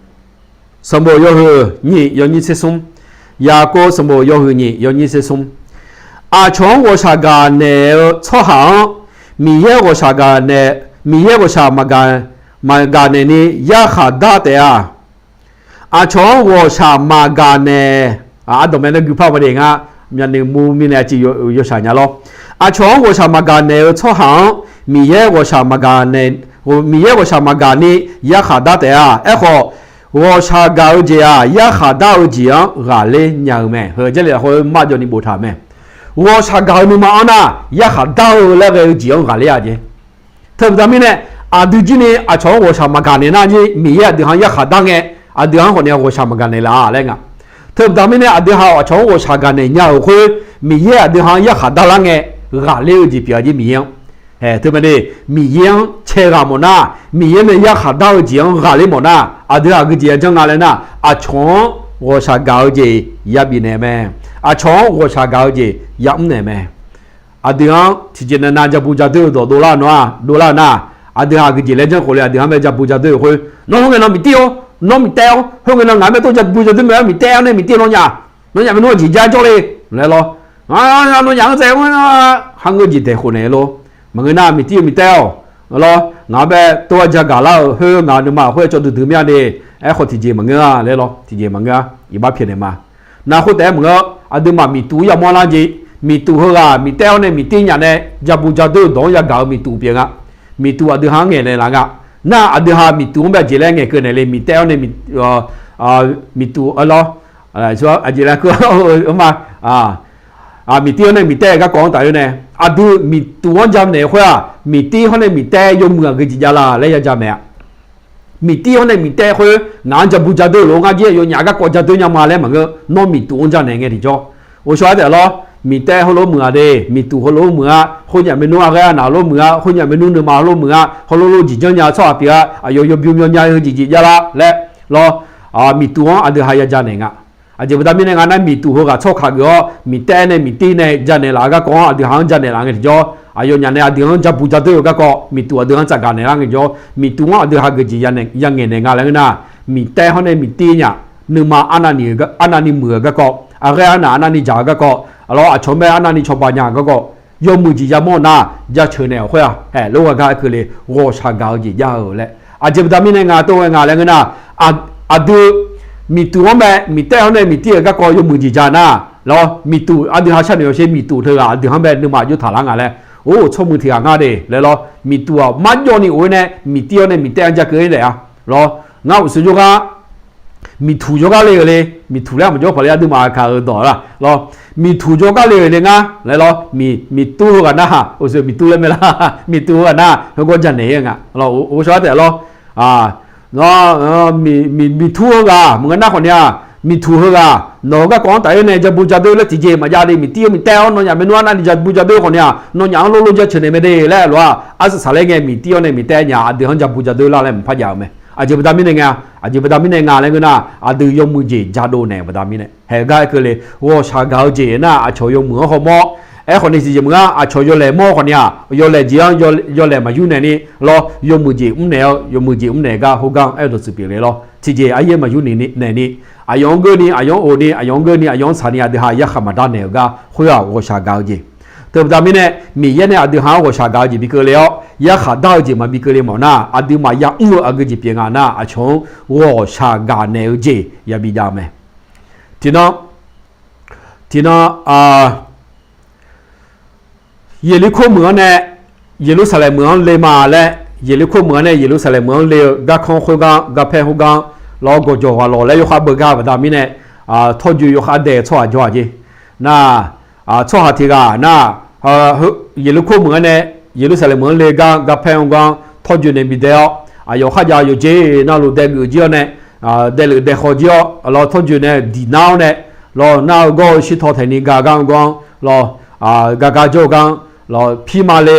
sanqbof yawhuiq nyiq yawnyir tser smr. Yaqkov sanqbof yawhuiq nyiq yawnyir tser smr. Aqcawq-anr ghawqshaq gaq naeq-eu tsawrhaq-anr, Miqyaer ghawqshaq gaq naeq, Miqyaer ghawqshaq maqgaq naeq ni yarkhaq dar taef-a. Aqcawq-anr ghawqshaq maqgaq naeq, ardawq mae nae guipar ma de ngar, myavnuiv mur mirnae aqciv yawshaq nya lawr. Aqcawq-anr ghawqshaq maqgaq naeq-eu tsawrhaq-anr, Miqyaer ghawqshaq maqgaq naeq, Miqyaer ghawqshaq maqgaq ni yarkhaq dar taef-a. Aerkhawf, ghawqshaq gaq-eu jeq-aq, yarkhaq dar-eu jeq-anr ghaqler nya-eu mae. Heu Jarlif lafkhoer marjawv ni boftaq-euq mae. Ghawqshaq gaq-eu nuima-anr nar, yarkhaq dar-eu laer ghae-eu jeq-anr ghaqler-a jeq. Teubaqda mirnae, aqdui jir ni aqcawq-anr ghawqshaq maqgaq naeq nar jir, Miqyaer aqdui ha-anr yarkhaq dar ngae, aqdui ha-anr khawf ni ghawqshaq maqgaq naeq laf-a laer nga. Teubaqda mirnae, aqdui ha aqcawq-anr ghawqshaq gaq naeq nya-euq khoer, Miqyaer aqdui ha-anr yarkhaq dar lar ngae, ghaqler-eu jeq pyeuf-a jir Miqyaer-anr. Teubaqda, Miqyaer-anr cae ghaq mawf nar, Miqyaer nae yarkhaq dar-eu jeq-anr ghaqler mawf nar, aqdui aqgeujeq yajanr nga laer nar, aqcawq-anr ghawqshaq gaq-eu jeq yabif naeq mae. Aqcawq-anr ghawqshaq gaq-eu jeq yamr naeq mae. Aqdui-anr tiqjeq navnav jabu jadoer-eu dawq dovlar-eu nawr-aq, dovlar-eu nar, aqdui ha aqgeujeq laer janr khawf le, aqdui ha-anr bae jabu jadoer-euq khoer, nawr khoerngae nawr miqtir-awr, nawr miqtaev-awr, khoerngae nawr ngaq-anr bae tov jabu jadoer mae-awr miqtaev-awr nae miqtir nawnyaf, nawnyaf bae nawr-eu jeq jar jawr le laer lawr. Nawnyaf-anr zae-awr, ha ngeur jeq daeq khof naeq lor. Maqngeur nar miqtir-eu miqtaev-awq lawr. Ngaq-anr bae tov-aer jagaq lar-euq khoer ngaq nuima khoer cawv duidui mir-a de. Aerkhawf tiqjeq maqngeur-a laer lawr, tiqjeq maqngeur-a, iqbax pyaeqnaeq ma. Nar khoertaef-aer maqngeur, aqduimaf miqtuq yamawr lar jeq, miqtuq heughaq miqtaev-awr nae miqtir nyaf nae jabu jadoer-eu dawq-anr yagaq-eu miqtuq pyeuf nga. Miqtuq aqdui ha-anr ngaeqnaeq laf nga. Nar aqdui ha miqtuq-anr bae jeq laer ngaeqkeuv naeq le, miqtaev-awr nae miqtuq-a lawr. Aqjeq laer keuv-a ma. Miqtir-awr nae miqtaev-eu garkawv-anr tafler nae, aqdui miqtuq-anr jamaeq-eu khoer-aq, miqtir hawr nae miqtaev yawmuiq aqgeujeq javlar laer ya jamaeq-a. Miqtir hawr nae miqtaev khoer ngaq-anr jabu jadoer lof-aer ngar jir yawnyaf garkawv jadoer nya ma laer maqngeur, nawr miqtuq-anr jamaeq ngae tiqjawr. Ghovshaw-aer taef lawr, miqtaev heulof-aer muiq-a de, miqtuq heulof-aer muiq-a, khoernyaf maernmr aqghaer aqnaq heulof-aer muiq-a, khoernyaf maernmr nuima heulof-aer muiq-a, heulof lof jeq janrnya tsawrhaq pyeuf-a, aqyawf yawbymr yawnya-eu jeq jeq javlar laer lawr. Miqtuq-anr aqdui ha ya jamaeq nga. Aqjeq baqda mirnae nga nar, miqtuq heughaq tsawrkaq geuf-awr miqtaev nae miqtir nae jamaeq laf-eu garkawv-anr aqdui ha-anr jamaeq laf ngae tiqjawr, aqyawfnyaf nae aqdui-anr jabu jadoer-eu garkawv, miqtuq aqdui ha-anr tsafgaq naeq lar ngae tiqjawr, miqtuq-anr aqdui ha geujeq ya ngaeqnaeq nga laer ngeur nar, miqtaev hawr nae miqtir nyaf, nuima arnavni muiq-eu garkawv, aqghaer arnaq arnavni dzaq-eu garkawv, aqlawr aqcawq-anr bae arnavni cawba nya-eu garkawv, yawmuiq jeq yamawr nar, jaceuq naeq-awq khoer-aq, haeq lof ghaq gar aer keuvle, ghawqshaq gaq-eu jeq jav-eu laer. Aqjeq baqda mirnae nga tov ghae nga laer ngeur nar, aqdui miqtuq-anr bae miqtaev hawr nae miqtir-euq garkawv yawmuiq jeq ja nar, lawr, miqtuq aqdui ha sharnoeq yawsher miqtuq teughaq aqdui ha-anr bae nuima jov taq lar nga laer, or, tsawrmuiq tiq ghaq ngar de laer lawr, miqtuq-aq marjawv ni of-aer nae miqtir hawr nae miqtaev-anr ja keuv-aer daef-a lawr. Ngar uqshoe jawrgar miqtuq jawrgar le-euq le, miqtuq laer maqjawr paq le, aqduimaf kaq-euq dawq la lawr, miqtuq jawrgar le-euq le ngar laer lawr, miqtur heughaq nar-aq, uqshoe miqtur laer mae la, miqtuq heughaq nar-aq heugawr jamaeq-ir nga lawr, ghovshaw-aer taef lawr. Miqtur heughaq maqngeur nar khawf ni-aq, miqtuq heughaq nawq-eu garkawv-anr tafler nae jabu jadoer laer tiqjeq maqjav de, miqtir-awr miqtaev-awr nawnyaf maernmr arnavni jabu jadoer khawf ni-aq, nawnyaf-anr lor lor jaceuq naeq mae de laer lof-aq, arsaq saqler ngae miqtir hawr nae miqtaev nyaf aqdui ha-anr jabu jadoer lar laer maqpar jav-eu mae. Aqjeq baqda mirnae nga, aqjeq baqda mirnae nga laer ngeur nar, aqdui yawmuiq jeq jadov naeq-eu baqda mirnae. Haeq gar aer keuvle, ghawqshaq gaq-eu jeq nar aqcawq yawmuiq-anr hawmawr. Aerkhawf ni tiqjeq maqnga, aqcawq yawlaeq mawr khawf ni-aq, yawlaeq jeq-anr yawlaeq maqyur naeq ni lawr, yawmuiq jeq mrnaeq-awr, yawmuiq jeq mrnaeq gar heugar aer-eu dawqtsuif pyeuf le lawr. Tiqjeq aryaer maqyur naeq ni, aqyawf-anr geur ni, aqyawf-anr of ni, aqyawf-anr geur ni, aqyawf-anr tsaq ni, aqdui ha yarkhaq maqdar naeq-eu gar khoer-aq ghawqshaq gaq-eu jeq. Teubaqda mirnae, Miqyaer nae aqdui ha-anr ghawqshaq gaq-eu jeq bi keuvle-awr, yarkhaq dar-eu jeq maqbi keuvle mawf nar, aqduimaf yamr-eu aqgeu jeq pyeuf nga nar, aqcawq-anr ghawqshaq gaq naeq-eu jeq yabi jav-eu mae. Tiqnan, tiqnan, Yeqlirkor meuq-anr nae Yeqlursaqlaeq meuq-anr le ma laer, Yeqlirkor meuq-anr nae Yeqlursaqlaeq meuq-anr le-eu garkanr khoergar, garpaer khoergar, lawr gawqjawq ghaq lawq laer yawkhav beugar baqda mirnae, tawrjoe yawkhav dae-eu tsawrhaq jawr-aq jeq. Nar, tsawrhaq tiq ghaq nar, Yeqlirkor meuq-anr nae Yeqlursaqlaeq meuq-anr le gar garpaer-anr gar tawrjoe nae bidae-awr, aqyawf kharjav yawqjeq navluf daegeuf jir-awr nae, daeflef daefkhaw jir-awr lawr, tawrjoe nae diq nar-awr nae lawr, nar-eu gawr-eu shirtaw taeqni ga gar-anr gar lawr, gar gar jawr-eu gar-anr lawr, pirma le,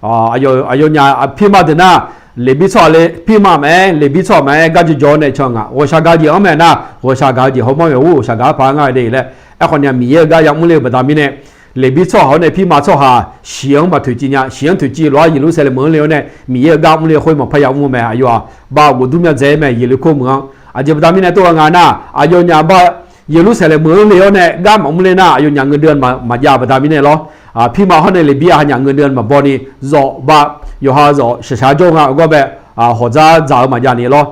aqyawfnyaf pirma deuq nar, Leqbir tsawrhaq le pirma maqaer, Leqbir tsawrhaq maqaer, gar jawrjawr-awr nae can ngaq, ghawqshaq gaq-eu jeq-anr mae nar, ghawqshaq gaq-eu jeq hawmawr maeq-awr ghawqshaq gaq-anr paq-aer ngar-a de laer. Aerkhawf ni-aq, Miqyaer-euq gar yamr le-eu baqda mirnae, Leqbir tsawrhaq-awr nae pirma tsawrhaq shiq-anr maqtoeq civ nya, shiq-anr toeqciv lof-aer Yeqlursaqlaeq meuq-anr le-awr nae, Miqyaer-euq gar mr le khoer maqpar yamr-eu mae. Aqyawf-aq, ba ghofdur myav dzae-aer mae, Yeqlursaqlaeq meuq-anr. Aqjeq baqda mirnae tov-aer nga nar, aqyawfnyaf ba Yeqlursaqlaeq meuq-anr le-awr nae gar maqmr le nar, aqyawfnyaf ngeur deuv-a maqjav baqda mirnae lawr, pirma hawr nae Leqbir-aq hanyaf ngeur deuv-a maqbaw ni, zawf ba yawqha zawf shaqshaq jawr-eu nga-eu gawr bae, hawqdzar dzaq-eu maqjav ni lawr,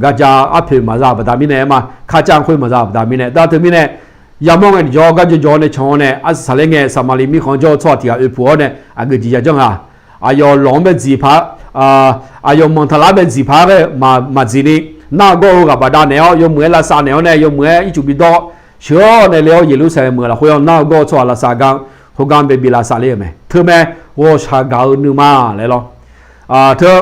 garja arpoeq maqza baqda mirnae aer ma, karcav khoer maqza baqda mirnae, dar teumirnae yamawr ngae tiqjawr gar jawrjawr-awr nae can-awr nae, arsaq saqler ngae Saqmaqliv mirkhanq-anr jawr-eu tsawrhaq tiq ghaq oe puq-awr nae aqgeujeq ya janr nga. Aqyawf lawq-anr bae dziq paq, aqyawf manqtaq lar bae dziq paq-aer ghae maqdziq ni, nar-eu gawr-eu ghaq bafdav naeq-awr yawmuiq-aer lavsav naeq-awr nae yawmuiq-aer ircuf bidawr sheuq-awr nae le-awr Yeqlursaqlaeq meuq lafkhoer-anr nar-eu gawr-eu tsawrhaq lavsav gar khoergar bae bi lavsav ler-euq mae. Teumae ghawqshaq gaq-eu nuima laer lawr. Teu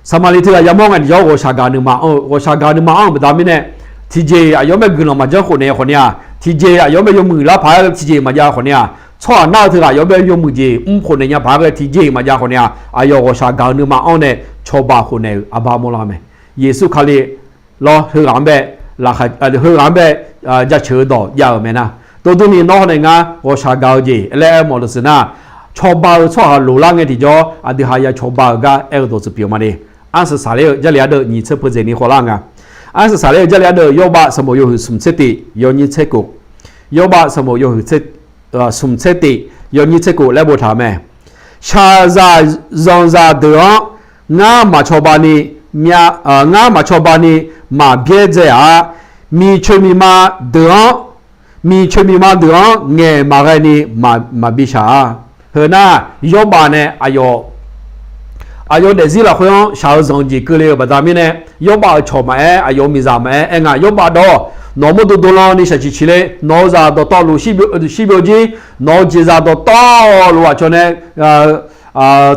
Saqmaqliv teughaq yamawr ngae tiqjawr ghawqshaq gaq nuima anr-eu, ghawqshaq gaq nuima anr-eu baqda mirnae, tiqjeq aqyawf-anr bae guiqlanq maqjanr khofnaeq khawfni-aq, tiqjeq aqyawf-anr bae yawmuiq lar paq-aer tiqjeq maqjav khawfni-aq, tsawrhaq nar-eu teughaq aqyawf-anr bae yawmuiq jeq mr khofnaeq nya paq-aer ghae tiqjeq maqjav khawfni-aq, aqyawf ghawqshaq gaq-eu nuima anr nae cawba khofnaeq-euq aqba mawrlar mae. Yeqsur Kali lawr, heughaq-anr bae, heughaq-anr bae jaceuq-eu dawq jav-euq mae nar, dawrdur ni nawr hawr nae ngar ghawqshaq gaq-eu jeq laer aer mawf luf siq nar, cawba-eu tsawrhaq loq lar ngae tiqjawr aqdui ha ya cawba-eu gar aer-eu dawqtsuif pyeuf ma de. Arsaq saqler-eu Jarlif ardeuv nyiq tser peudzaeq ni khawvlar nga. Arsaq saqler-eu Jarlif ardeuv Yawrbav sanqbof yawhuiq smq tser tiv yawnyir tser kof, Yawrbav sanqbof yawhuiq smq tser tiv yawnyir tser kof laer boftaq-euq mae. Shaqzaq zanqzaq deuq-anr ngar maqcawba ni, ngar maqcawba ni maqbyaerdzae-a. Miqcoeq miqma deuq-anr, miqcoeq miqma deuq-anr ngaeq maqghae ni maqbi shaq-a. Heu nar, Yawrbav nae aqyawf aqyawf daefzir lafkhoer-anr shaq-eu zanq jeq keuvle-eu baqda mirnae, Yawrbav-euq cawq maqaer, aqyawf-euq miqzaq maqaer aer nga. Yawrbav dawq-awr, nawq mawrdo dovlan ni shaqciq ciq le, nawq-eu zaq dawqtawvluf shir byov jir, nawq-eu jeqzaq dawqtawvluf aqcawq nae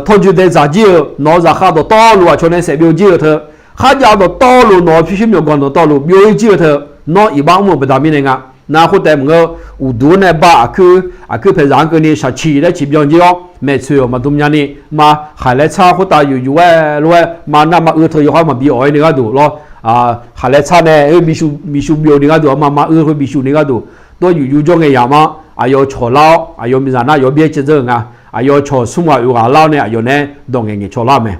tawrjoe dae dzaq jir-eu, nawq-eu zaqkhav dawqtawvluf aqcawq nae saef byov jir-eu teu, kharjav dawqtawvluf nawq-eu pyurshuir myawqganq dawqtawvluf byov-ir jir-eu teu, nawr iqbax mr-eu baqda mirnae nga. Nar khoertav maqngeur, uqduq-anr nae ba aqkuir, aqkuir paeqzaq-anr keuvni shaqciq laer ciqbyan jir-awr, maeqtsoeq-awq maqdm nyani, ma khaqlaer tsar khoertav yuf yuf-aer lof-aer ma nar ma uiv teu yawkhav maqbi awq-aer ni gharduq lawr, khaqlaer tsar nae miqshu byov ni gharduq, ma ma uiv khoer miqshu ni gharduq, dawr yuf yuf jawr ngae yamq-anr aqyawf cawq lar-awr, aqyawf miqzaq nar yawf byaer caev dzeur-euq nga. Aqyawf cawq smr ghaq oeq ghaq lar-awr nae aqyawf naeq-aer dawq ngaeq ngaeq caw lar mae.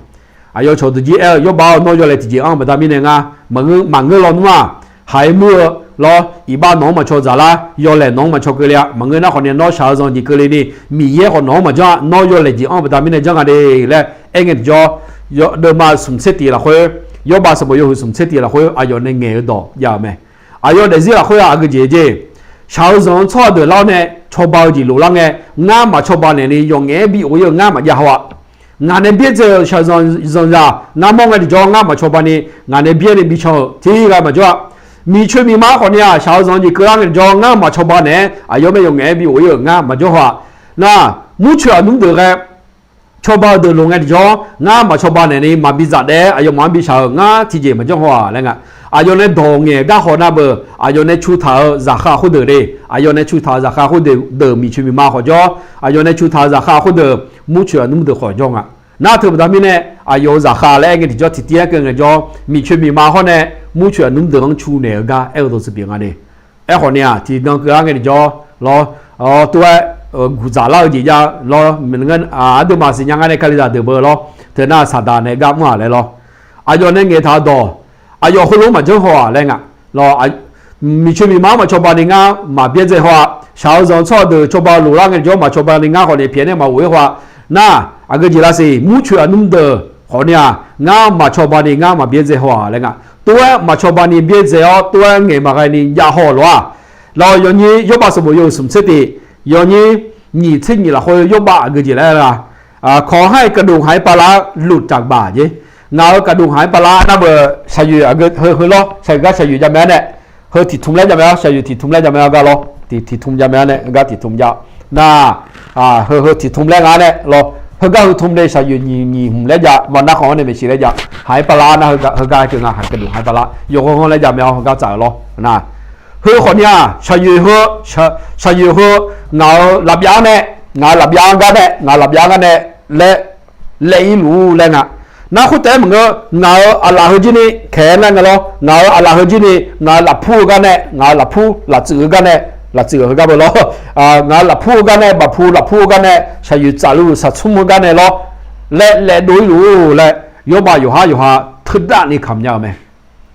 Aqyawf cawqdeuq jir aer-eu, Yawrbav-awr, nawr yawlaeq tiqjeq anr-eu baqda mirnae ngar maqngeur, maqngeur lawnmr-aq, haq-aer muir-eu lawr, iqbax nawq-anr maqcaw dzaqlar, yawlaeq nawq-anr maqcaw keuvle-a. Maqngeur nar khawfni nawr shaq-eu zanq jeq keuvle ni, Miqyaer khawf nawq-anr maqjanr-a. Nawr yawlaeq jeq anr-eu baqda mirnae janr nga de laer aer ngae tiqjawr, deuvma smq tser tif lafkhoer, Yawrbav sanqbof yawhuiq smq tser tif lafkhoer aqyawf nae ngaeq-eu dawq jav-euq mae. Aqyawf daefzir lafkhoer-aq aqgeu jeq jeq, shaq-eu zanq-anr tsawrhaq deuq lar-awr nae cawba-eu jeq lof lar ngae, ngar maqcawba naeq ni yawf ngaef-aer bi of-ir-eu ngar maqjav haw-a. Ngaq nae byaerdzae-euq shaqzanq zanqzaq ngar mawr ngae tiqjawr ngar maqcawba ni, ngaq nae byaer ni bican-euq tiqghaq maqjawr-a. Miqcoeq miqma khawfni-aq, shaq-eu zanq jeq keuvlar ngae tiqjawr ngar maqcawba naeq-aer aqyawf mae yawf ngaef-aer bi of-ir-euq ngar maqjawr haw-a. Nar, murcoeq aqnmr deuq ghae cawba-eu deuq loq ngae tiqjawr ngar maqcawba naeq ni maqbi zaf daef-aer aqyawfmaf-anr bi shaq-euq ngar tiqjeq maqjanr haw-a laer nga. Aqyawf nae dawq ngaeq gar haw nar beuq, aqyawf nae cu taq-euq zaqkhav khoerdeuq de, aqyawf nae cu taq-euq zaqkhav khoerdeuq deuq miqcoeq miqma khawf jawr, aqyawf nae cu taq-euq zaqkhav khoerdeuq murcoeq aqnmr deuq khawf jawr nga. Nar teu baqda mirnae, aqyawf-euq zaqkhav laer aer ngae tiqjawr tiqtiv-aer keuv ngae jawr, miqcoeq miqma hawr nae murcoeq aqnmr deuq-anr cu naeq-eu gar aer-eu dawqtsuif pyeuf nga de. Aerkhawf ni-aq, tiqnan keuvlar ngae tiqjawr lawr, tov-aer guqdzaq lar-eu jeq jav lawr, aqduimaf siqnya nga nae kalizaq deuq beu lawr, teu nar saqdaq nae gar mr-aq laer lawr, aqyawf nae ngaeqtaq-eu dawq, aqyawf heulof-anr maqjanr haw-aq laer nga. Lawr, miqcoeq miqma-anr maqcawba ni ngar maqbyaerdzae haw-a. Shaq-eu zanq tsawrhaq deuq cawba lof lar ngae tiqjawr maqcawba ni ngar khawf ni pyaeq nae maqghof-ir haw-a. Nar, aqgeu jeq lavsiq murcoeq aqnmr deuq khawf ni-aq, ngar maqcawba ni ngar maqbyaerdzae haw-aq laer nga. Tov-aer maqcawba ni byaerdzae-awr tov-aer ngaeq maqghae ni jav haw-euq lof-a. Lawr, yawnyir Yawrbav sanqbof yawhuiq smq tser tif, yawnyir nyiq tser nyiq lafkhoer Yawrbav aqgeu jeq laer-a. ขอให้กระดูกหายปลาร้าหลุดจากบ่า jeq. Ngaq-euq gaqdov haq-aer bala nar beu shaqyoeq aqgeu heu heu lawr, shaqyoeq gar shaqyoeq jav mae-ar nae, heu tiqtmq laer jav mae-ar, shaqyoeq tiqtmq laer jav mae-ar gar lawr, tiqtmq jav mae-ar nae, gar tiqtmq jav. Nar, heu heu tiqtmq laer nga nae lawr, Heugar heu tmr de shaqyoeq nyiq nyiq hmq laer jav, maq narkhanq-anr nae maeqshi laer jav, haq-aer pavlar nar, heugar heugar tiq nga haq kaeqdmq haq-aer pavlar yawqghaq ghanr laer jav mae-awr heugar tsaf-euq lawr. Heu khawf ni-aq, shaqyoeq heu, shaqyoeq heu, ngaq-euq lafbyav-anr nae, ngaq-euq lafbyav-anr gar nae, ngaq-euq lafbyav-anr gar nae laer laev-ir luf-ur laer nga. Nar khoertaef-aer maqngeur, ngaq-euq aqlaf heu jir ni kaeq-aer nar nga lawr, ngaq-euq aqlaf heu jir ni, ngaq-euq lafpur-eu gar nae, ngaq-euq lafpur laftsuf-eu gar nae, laftsuf-euq heugar beu lawr, ngaq-euq lafpur-eu gar nae, bafpu lafpur-eu gar nae, shaqyoeq tsafluf shaqtsmr-eu gar nae lawr, laer laev dov-ir luf-ur laer, Yawrbav yawqhar yawqha teudav ni kamq nya-eu mae.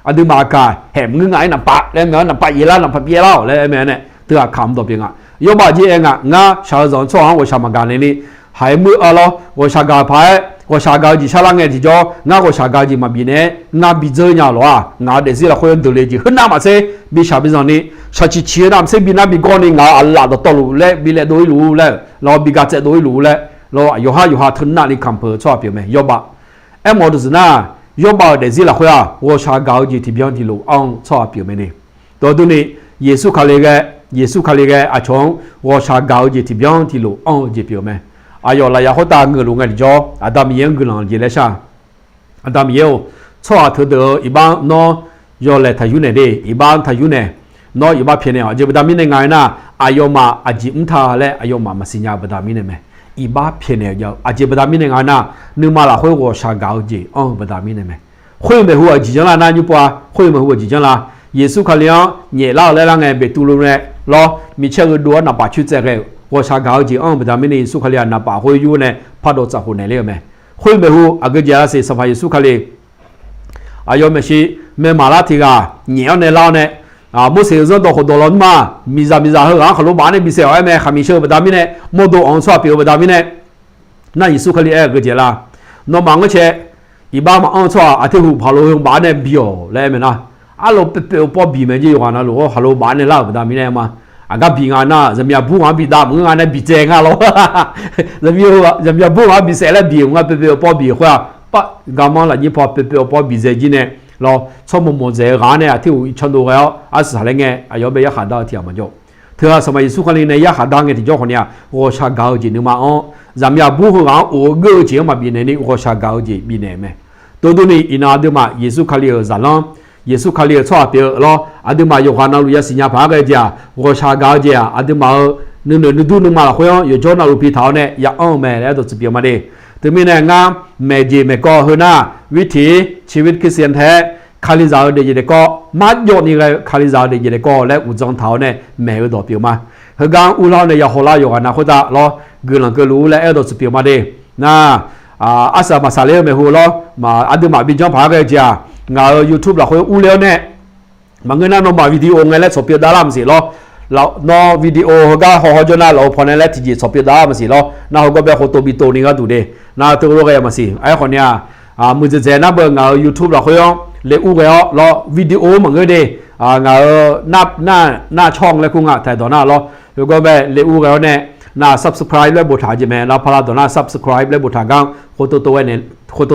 Aqduimaf aqkaq haeq maqngeur ngaq-aer naqpav laer mae-awr, naqpav yaev lar, naqpav pyaev lar-awq laer aer mae-a nae, teughaq kamq dawq pyeuf nga. Yawrbav jir aer nga, ngar shaq-eu zanq-eu tsawrhaq-anr ghawqshaq maqgaq naeq ni, haq-aer muir-a lawr, ghawqshaq gaq paq-aer, ghawqshaq gaq-eu jeq sharlar ngae tiqjawr, ngar ghawqshaq gaq-eu jeq maqbif naeq-aer, ngar bi dzeur nya-eu lof-aq, ngaq-euq daefzir lafkhoer deuq le jeq heunav maqtser bi shaq bi zanq ni, shaqciq ciq-eu navmaqtser bi nar bi gawr ni, ngaq-euq aqlaf dawqtawvluf laer bi laev dov-ir luf-ur laer, lawr bi gaq tsaev dov-ir luf-ur laer, lawr, yawqhar yawqha teunav ni kamq peuq-eu tsawrhaq pyeuf mae. Yawrbav aermawf-eu deuq zeuq nar, Yawrbav-euq daefzir lafkhoer-aq, ghawqshaq gaq-eu jeq tiqbyan tiqlof anr-eu tsawrhaq pyeuf mae ni. Dawqdui ni, Yeqsur Kali ghae, Yeqsur Kali ghae aqcawq-anr ghawqshaq gaq-eu jeq tiqbyan tiqlof anr-eu jeq pyeuf-eu mae. Aqyawf lafyaq khoertav ngeuqluf ngae tiqjawr, Aqda Miqyaer-anr guiqlanq jeq laer shar. Aqda Miqyaer-or, tsawrhaq teudeuq-eu iqbax-anr nawr yawlaeq taqyur naeq de, iqbax-anr taqyur naeq, nawr iqbax pyaeqnaeq-awq. Aqjeq baqda mirnae nga-aer nar, aqyawfmaf aqjeq mr ta laer aqyawfmaf maqsiq nya-eu baqda mirnae mae. Iqbax pyaeqnaeq-eu aqjeq baqda mirnae nga-aer nar, nuima lafkhoer ghawqshaq gaq-eu jeq anr-eu baqda mirnae mae. Khoer maeqhu aqjeq janr lar nar nymr pov-a, khoer maeqhu aqjeq janr lar. Yeqsur Kali-anr nyaef lar-euq laer lar ngae, Beqtuvluv nae lawr, micaer gheudov-awr naqpaf coer tsaev ghae-euq ghawqshaq gaq-eu jeq anr-eu baqda mirnae, Yeqsur Kali-aq naqpaf khoer yur nae pardov tsaf khof naeq ler-eu mae. Khoer maeqhu aqgeu jeq lar siq, Sanqpaq Yeqsur Kali aqyawf maeqshi maermaq lar tiq ghaq nyaef-awr nae lar-awr nae, Morseq-euq zanrdawq khofdawq lawnmr-aq, miqzaq miqzaq heughaq-anr khaqlo baf-anr nae bisheuq-awq-aer mae. Khaqmiq sheu-eu baqda mirnae, mawrdo anq-eu tsawrhaq pyeuf-eu baqda mirnae, nar Yeqsur Kali aer-eu aqgeu jeq lar, nawmaf ngar cae iqbax maqanr-eu tsawrhaq aqteu huq khaqlo heu baf-anr nae bi-awq laer aer mae nar, arlo poeqpoeq-eu pawv biq mae. Jir yawqghaq navluf-anr khaqlo baf-anr nae lar-euq baqda mirnae aer ma. Aqgar biq nga nar, zaqmiq aqbur ghaq-anr bidav maqngeur nga nae biqdzae nga lawr. Zaqmiq aqbur ghaq-anr bisaef laer biq-euq nga, poeqpoeq-eu pawv biq khoer-aq, garmanr lafnyir paw poeqpoeq-eu pawv biqdzae jir nae lawr, tsawrmawq mawqdzaeq-eu ghaq-anr nae aqteu huq canlov ghae-awr arsaq saqlaer ngae, aqyawf-anr bae yarkhaq dar-eu tiq ghaq maqjawr. Teughaq Sanqpaq Yeqsur Kali nae yarkhaq dar ngae tiqjawr khawf ni-aq, ghawqshaq gaq-eu jeq nuima anr, zaqmiq aqbur heughaq-anr of-eu geur-eu jeq-anr maqbif naeq ni ghawqshaq gaq-eu jeq bifnaeq-eu mae. Dawqdui ni iqnan aqduimaf Yeqsur Kali-euq zaqlanr, Yeqsur Kali-euq tsawrhaq pyeuf-eu lawr, aqduimaf yawqghaq navluf yasiq nya paq-aer ghae jeq-aq, ghawqshaq gaq-eu jeq-aq, aqduimaf-euq nuinoeq nuidur nuima lafkhoer-anr yawqjawr navluf bi taq-awr nae ya anr-eu mae laer dawq tsuif pyeuf ma de. Teumirnae ngar maeq jeq maeq kawv heu nar, วิถีชีวิตคริสเตียน taef-aer, Kalizaq-eu daefjeq daefkawv marjawv ni ghae-eu Kalizaq-eu daefjeq daefkawv laer uqdzan taq-awr nae maeq-eu dawq pyeuf ma. Heugar-anr urlar-awr nae ya hawlar-eu yawqghaq nav khoertav lawr, guiqlanq keuvluf-ur laer aer-eu dawq tsuif pyeuf ma de. Nar, arsaq maqsaq ler-eu maeqhu lawr, aqduimaf bi janr paq-aer ghae-eu jeq-aq, ngaq-euq YouTube lafkhoer urler-awr nae, maqngeur nar nawmaf video ngae laer tsawq pyeuf dav lar maqsiq lawr. Nawr video heugar haw haw jawr nar laf-eu pawnae laer tiqjeq tsawq pyeuf dav lar maqsiq lawr. Nar heugar bae khov tov bi tov ni gharduq de. Nar teu ghovlor ghae-eu maqsiq. Aerkhawf ni-aq, muiqdzaeq dzaeq nar beu ngaq-euq YouTube lafkhoer-anr le ur ghae-awr lawr, video maqngeur de. Ngaq-euq nar, nar ช่อง laer kur nga taeqdawq nar lawr. Heugar bae le ur ghae-awr nae, nar subscribe laer boftaq jeq mae. Nar pala dawq nar subscribe laer boftaq gar-anr khov tov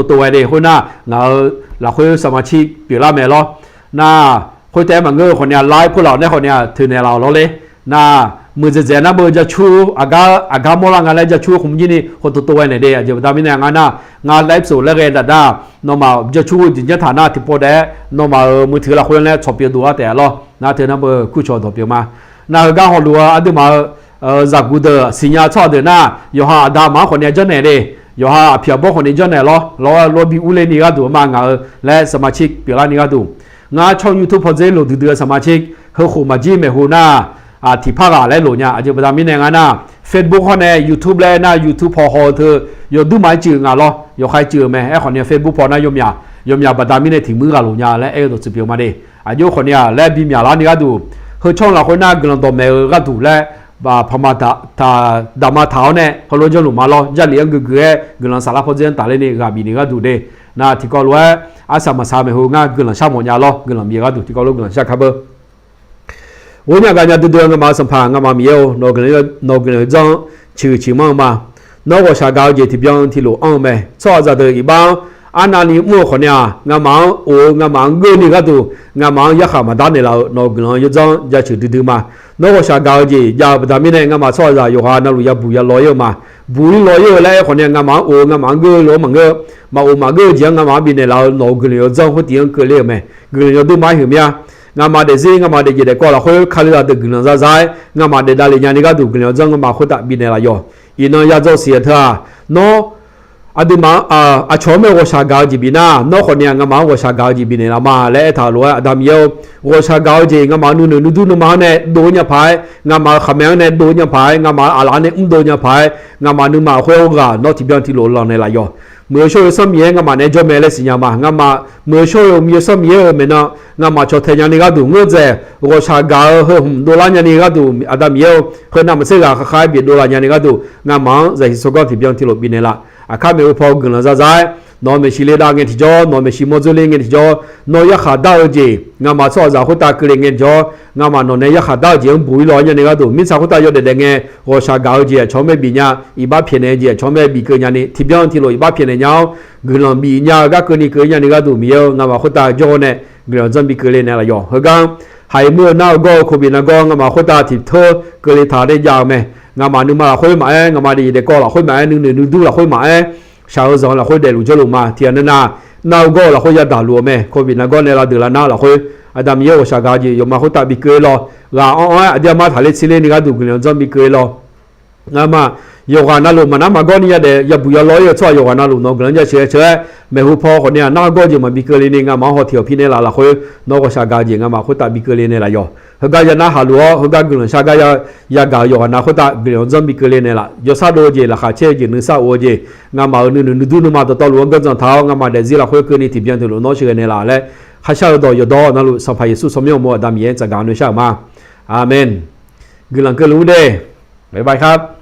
tov ghae de. Khoernar, ngaq-euq lafkhoer สมาชิก pyeuflar mae lawr. Nar, khoertaef-aer maqngeur-eu khawf ni-aq, like pulaf-awq nae khawf ni-aq, toeqnaeq laf-awq lawr ler. Nar, muiqdzaeq dzaeq nar beu jacur, aqgar, aqgar mawrlar nga laer jacur khmq jir ni khov tov tov ghae naeq de. Aqjeq baqda mirnae ngar nar, ngar ไลฟ์สด laer ghae daq nar, nawmaf jacur-eu jeq janr taq nar tiqpov taef-aer nawmaf-euq มือถือ lafkhoer laer tsawq pyeuf dov-ar taef-a lawr. Nar teu nar beu kurcawq dawq pyeuf ma. Nar heugar hawluf-eu aqduimaf-euq zaqguq deuq siqnya tsawrhaq deuq nar, yawqha aqda maf-anr khawf ni-aq janrnaeq de. Yawqha aqpiq aqbawr khawf ni janrnaeq lawr, lawr lawr bi urler ni gharduq ma ngaq-euq laer สมาชิก pyeuflar ni gharduq. Ngar ช่อง YouTube pawdzer loq duidui-eu สมาชิก heukhof maqjir maeqhu nar, tiqpar ghaq laer loq nya. Aqjeq baqda mirnae ngar nar, Facebook hawr nae YouTube laer nar YouTube paw haw-eu teu yawdur maqaer cuiv-eu nga lawr, yawkhaer cuiv-eu mae. Aerkhawf ni-aq Facebook paw nar yawmyaq, yawmyaq baqda mirnae tiq muir ghaq loq nya laer aer-eu dawq tsuif pyeuf ma de. Aqjox khawf ni-aq laer bimyaq lar ni gharduq, heu ช่อง lafkhoer nar guiqlanq dawqmaeq-eu gharduq laer, paqma daqma taq-awr nae heulof janrluf ma lawr. Jarlif-anr guiqguiq-aer guiqlanq saflar pawdzer-anr tafler ni ghaq bif ni gharduq de. Nar tiqkawv lof-aer arsaq maqsaq maeqhu ngar guiqlanq shar mawf nya lawr, guiqlanq bif gharduq tiqkawv lof guiqlanq shar kar beu. Ghof nya gaq nya duidui-eu ngamaf-eu Sanqpaq ngamaf Miqyaer-or, nawq guiqlanq-eu dzanr-anr ciqhuiq ciqmanr-eu ma. Nawr ghawqshaq gaq-eu jeq tiqbyan tiqlof anr-eu mae. Tsawrhaqzaq deuq iqbax-anr arnavni mr-eu khawf nae-aq, ngamaf-anr of-eu ngamaf-anr geur ni gharduq, ngamaf-anr yarkhaq maqdar naeqlaf-euq nawq-euq guiqlanq yawdzanr jaceuq duidui ma. Nawr ghawqshaq gaq-eu jeq jav-euq baqda mirnae, ngamaf tsawrhaqzaq yawqghaq navluf yabuq yalaw ir-eu ma. Buq ir law ir-eu laer aer khawf nae, ngamaf-anr of-eu ngamaf-anr geur lof-aer maqngeur, maqof maqgeur-eu jeq-anr ngamaf-anr bifnaeq laf-eu nawq-euq guiqlanq yawdzanr khoertif-anr keuvler-euq mae. Guiqlanq yawdui ma-aer huiq mir-a. Ngamaf daefzir ngamaf daefjeq daefkawv lafkhoer Kalizaq deuq guiqlanq zaza-aer ngamaf daefdav le nyani gharduq guiqlanq yawdzanr ngamaf khoertav bifnaeq laf yawq. Iqnan ya dzawsiq-eu teu-aq, nawr aqduimaf-anr aqcawq-anr mae ghawqshaq gaq-eu jeq bifnar, nawr khawf nae-aq ngamaf-anr ghawqshaq gaq-eu jeq bifnaeq laf ma laer aertaq lof-aer, Aqda Miqyaer-or, ghawqshaq gaq-eu jeq ngamaf nuinoeq nuidur nuima-anr nae dov-ir nya paq-aer, ngamaf-euq khaqmae-anr nae dov-ir nya paq-aer, ngamaf-euq aqlaf-anr nae mrdov nya paq-aer, ngamaf nuima khoer-anr ghaq nawr tiqbyan tiqlof lanqnaeq laf yawq. Muiq-eu shawr-eu Yawsanr Miqyaer ngamaf naeq-aer jawr mae laer siqnya ma. Ngamaf muiq-eu shawr-eu Miqyaer Yawsanr Miqyaer-euq maeqnan ngamaf cawq tae nyani gharduq, ngeur dzaeq ghawqshaq gaq-eu heu hmq dovlar nyani gharduq, Aqda Miqyaer-or, heu navmaqtser ghaq kharkhar-aer bif dovlaf nyani gharduq, ngamaf-anr zaqsiq tsawrganr tiqbyan tiqlof bifnaeq laf. Aqkar maeqhu paw-eu guiqlanq zaza-aer, nawq-euq maeqshi le dav ngae tiqjawr, nawq-euq maeqshi mawr dzeur le ngae tiqjawr, nawr yarkhaq dar-eu jeq ngamaf tsawrhaqzaq khoertav keuvle ngae tiqjawr, ngamaf nawq nae yarkhaq dar-eu jeq-anr buq ir law-aer nyani gharduq, mirtsaq khoertav yawdaef daef ngae ghawqshaq gaq-eu jeq aqcawq-anr mae bif nya, iqbax pyaeqnaeq-eu jeq aqcawq-anr mae bif keuv nyani, tiqbyan tiqlof iqbax pyaeqnaeq nya-awr, guiqlanq bif nya-eu gar keuvni keuv nyani gharduq Miqyaer-or, ngamaf khoertav jawr-awr nae guiqlanq yawdzanr bi keuvle naeq laf yawq. Heugar haiq muir-eu nar-eu gawr-eu kobi nargawr ngamaf khoertav tiqteur keuvle taq nae jav-eu mae. Ngamaf nuima lafkhoer maqaer, ngamaf daefjeq daefkawv lafkhoer maqaer, nuinoeq nuidur lafkhoer maqaer, shaq-eu zanq-eu lafkhoer daefluf jawrluf ma. Tiqghaq navnav nar-eu gawr-eu lafkhoer yadaq luf-eu mae. Kobi nargawr nae lavdeuq lavnar lafkhoer, Aqda Miqyaer ghawqshaq gaq-eu jeq yawqma khoertav bi keuvle law. Ghaq anr anr-aer aqdir armar taqler tserler ni gharduq guiqlanq yawdzanr bi keuvle law. Ngamaf yawqghaq navluf maqnar maqgawr ni yadaef yabuq yalaw ir-eu tsawrhaq yawqghaq navluf nawq-euq guiqlanq jaceuq-aer caer-aer, maeqhu paw khawf nae-aq nar-eu gawr-eu jeq maqbi keuvle ni ngamaf-anr haw tiq hawq pi naeq laf lafkhoer, nawr ghawqshaq gaq-eu jeq ngamaf khoertav bi keuvle naeq laf yawq. Heugar yanar haq luf-awr heugar guiqlanq shar gar yagaq-eu yawqghaq nav khoertav guiqlanq yawdzanr bi keuvle naeq laf. Yawsar dov-eu jeq, laqkhaq caer-eu jeq, nuisar of-eu jeq, ngamaf-euq nuinoeq nuidur nuima dawqtawvluf-anr ganrdzanq taq-awr, ngamaf daefzir lafkhoer keuvni tiqbyan tiqlof nawr sheuqghae naeq laf laer, kharshar-eu dawq yawqdawr navluf Sanqpaq Yeqsur tsawrmyanr uqmov Aqda Miqyaer tsafgaq noeqshar-euq ma. Aqmeq. Guiqlanq keuvluf ur de. Bye bye ครับ.